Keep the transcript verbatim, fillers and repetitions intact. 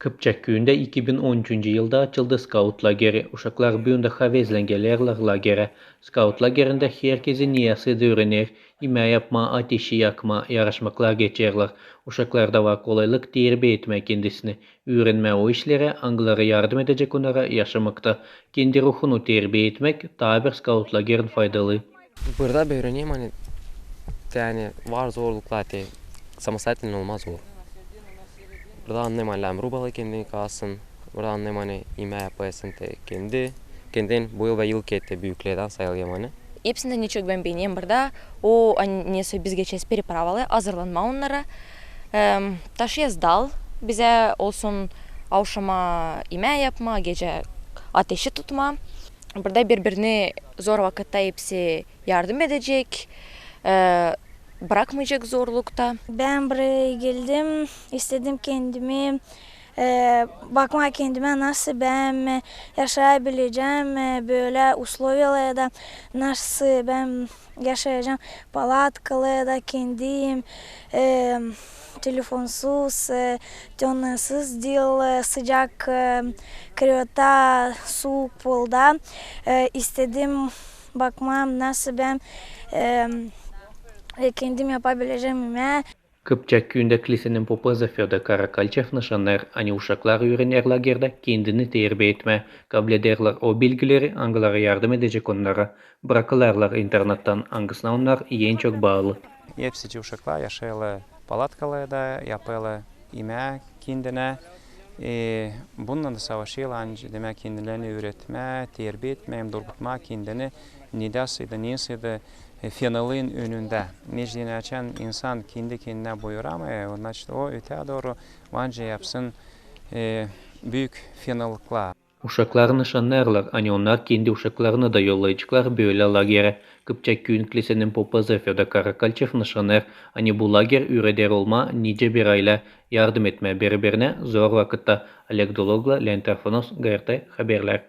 Kıpçak küündä iki bin on üçüncü yılda açıldı skaut lageri. Uşaklar büün dä havezlän gelerlär lagerä. Skaut lagerindä herkezi neyäsä dä üürener: imää yapmaa, ateşi yakmaa, yaraşmaklar geçerlär. Uşaklarda var kolaylık terbiä etmää kendisini, üürenmää o işlerä, angıları yardım edecek onnara yaşamakta. Kendi ruhunu terbiä etmäk taa bir skaut lagerin faydalı. Burada üürenerim, ani, te, ani var zorluklar, te, самостоятельно olmaa zor. Burada annêêrım, ani lääzım rubalı kendin kalsın. Burada annêêrım, ani imää yapasın te kendi kendin. Bu yıl bän ilk kerä te büüklerdan sayılêrım, ani. Hepsindän ne çok bän beenerim burada, o, ani nesoy biz geçeriz peripravalı, hazırlanmaa onnara. Em, taşıyêrız dal, bizä olsun avşama imää yapmaa, gecä ateşi tutmaa. Burada biri-birinä zor vakıtta hepsi yardım edecek, e, brakmayacek zorlukta. Bän buraya geldim, istedim kendimi, e, bakmaa kendimä, nasıl bän, e, yaşayabilecäm, e, bölä usloviyalarda, nasıl bän yaşayacam palatkalı da kendim, e, telefonsuz, e, tönnesuz diil, e, sıcak, e, krevata, suuk polda. E, istedim bakmaa, nasıl bän, e, e, kendim yapabilecäm imää. Kıpçak küündä klisenin popazı Födor Karakalçev nışannêêr, ani uşaklar üürener lagerdä kendini terbiä etmää, kablederlär o bilgileri, angıları yardım edecek onnara, brakılêrlar internattan, angısına onnar en çok baalı. Hepsi uşaklar yaşêêrlar palatkalarda, yapêrlar imää kendinä. E, bununnan da savaşêrlar, ani, demäk, kendilerini üüretmää, terbiä etmää hem durgutmaa kendini nedäsä da, nesä da, e, fenalın önündä. Neçin açan insan kendi kendinä buyuramêêr, e, значит, o ötää dooru var nicä yapsın, e, büük fenalıklar. Uşaklar nışannêêrlar, ani onnar kendi uşaklarını da yollayaceklar bölä lagerä. Kıpçak küüyün klisenin popazı Födor Karakalçev nışannêêr, ani bu lager üüreder olmaa nicä bir aylä, yardım etmää biri-birinä zor vakıtta. Oleg Dologla, Leonid Trifonov, G R T haberlär.